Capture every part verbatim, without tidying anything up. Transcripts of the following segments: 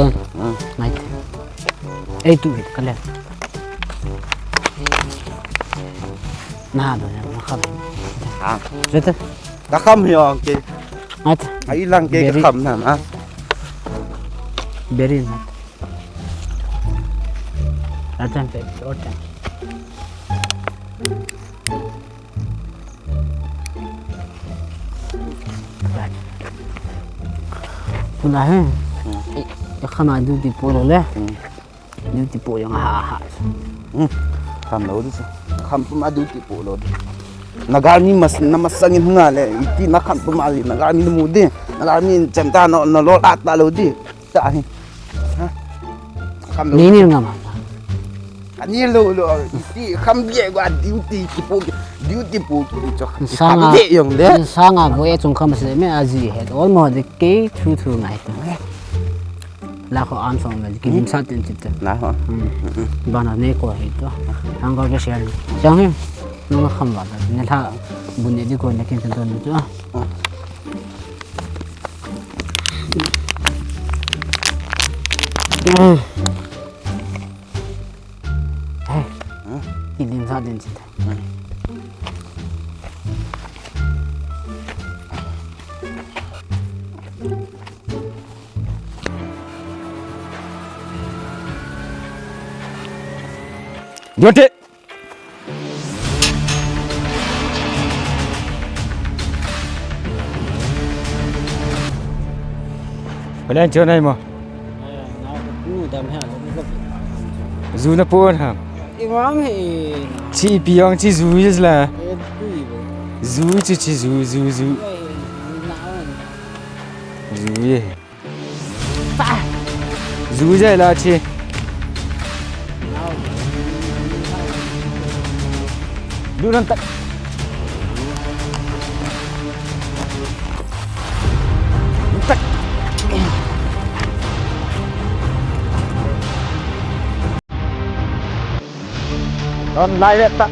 Hmm. Ngai. Ei tu hit ka le. Na do na kham. Ha. Jete. Ka kham hi ong ke. Ngai. Ai lang ke ka kham na na. Beri na. Atan pe, atan. Puna he. Hmm. Ya khana duty po lo le. Hmm. Duty po yang ha ha. Hmm. Kham lo du. Kham puma duty po lo. Nagarmi mas na masangin hunga le. Iti na kham puma le. Nagarmi mu de. Nagarmi chem ta no no lo ta ta lo de. Ta hi. Ha? Kham lo. Ni ni ngam. Ani lo lo. Ti kham bie gua duty ki po. Duty po ki cho. Sanga. Kham de yong de. Sanga bo e chung kham se me aji he. Ol mo de ke thu thu ngai. La kho an song me ki dim sa tin chit. La kho. Hmm. Bana ne ko he to. Ang ko ke share. Chang he. No kham ba. Ne tha bu ne di ko ne kin ton to. Hey, kilim sa din sita. Duty. Kalian cakap naik mah. Zu na pun ha. Imam he. Ci piang ci zu je la. Zu ci ci zu zu zu. Zu ye. Zu jai la chi. Duran tak. Tak. Don lai vet tak.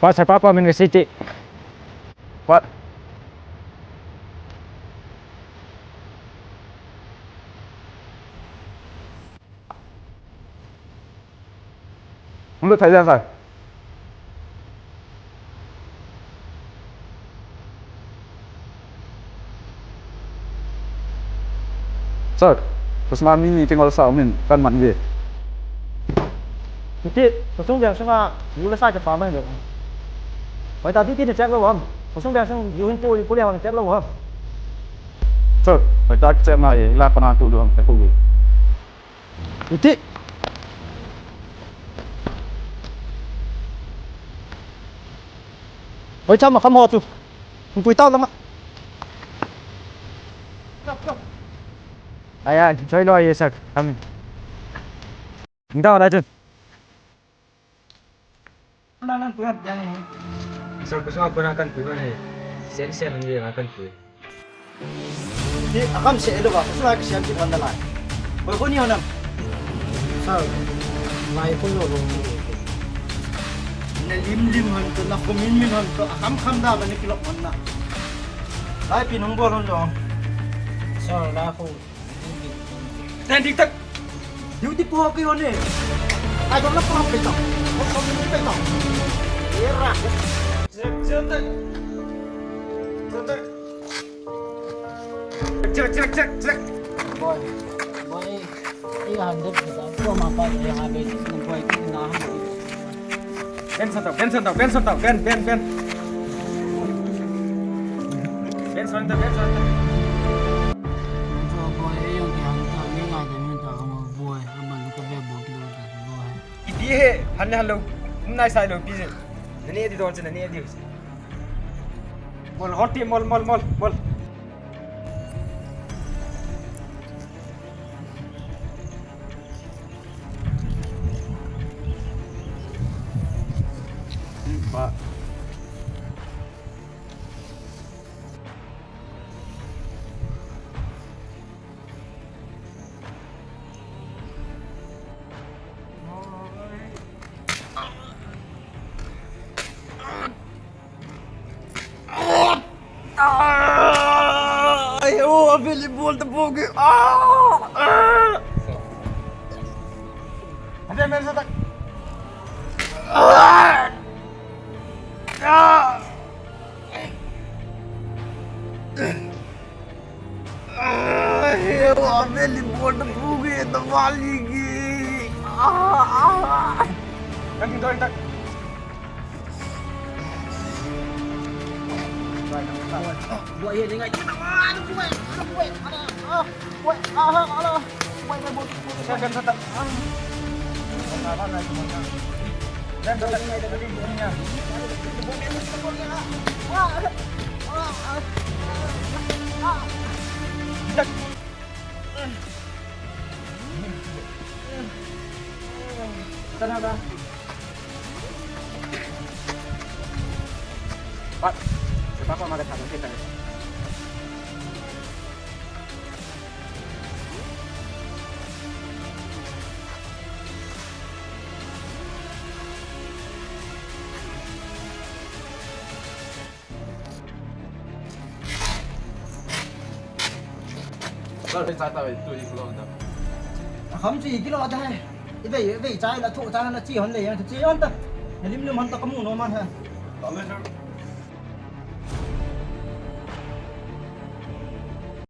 Pastor Papa min receipt. What? Hung lut thei jeng sai. Sir, kusma mi meeting hall sa umin kan man ve. Hiti, khosung veng sunga, lu le sa kipa mai ve. Hoita titi ni check lou ham. Khosung veng sung, lu hin pu, pu le ham check lou ham. Sir, hoita check na e, ila pana tu lou ham, check lou. Iti. Oi, chama, kham ho chu. Hung pui tau lama. Aya, choi lo ye sak. Kham. Hung tau lai chu. Sir, kusung a puna kan pui bang he. Sen sen ang ye nga kan pui. Ni akam se elo ba, kusung a kisiam kit hon na lai. Koi ko ni hon am. Sir, lai ko lo lo. Na lim lim hon to, na kumin min hon to, akam kam da ba ni kilok hon na. Lai pi nung bol hon lo. Sir, lai ko. Ten dik tak. Duty po kei hon e. Ai, dong na pa pe ta. Ko ko ni pe ta. Era. Check, check, check. Check, check, check, check. Boy. Boy. Eight hundred kita. Ko ma pa eight hundred. Boy, kita na. Pen son tau, pen son tau, pen son tau, pen, pen, pen. Pen son tau, pen son tau. Ipi he, han le han lou, um nai sai lou pi je. Nani edi don che, nani edi. Mol, hot team, mol, mol, mol, mol. Ba. Ven sa tak. Ah! Ah! Ah, he, wa, meli bol na buge, na wali ge. Ah, ah. Kan tin doi tak. Buai, buai, buai, buai, buai, buai, buai, buai, buai, buai, buai, buai. Kal pe cha ta ve, tu hi klo ta. Kham chi kilo ta hai. I vei, i vei cha la thu cha na chi hon le yang chi hon ta. Na lim lim hon ta kamu no man ha.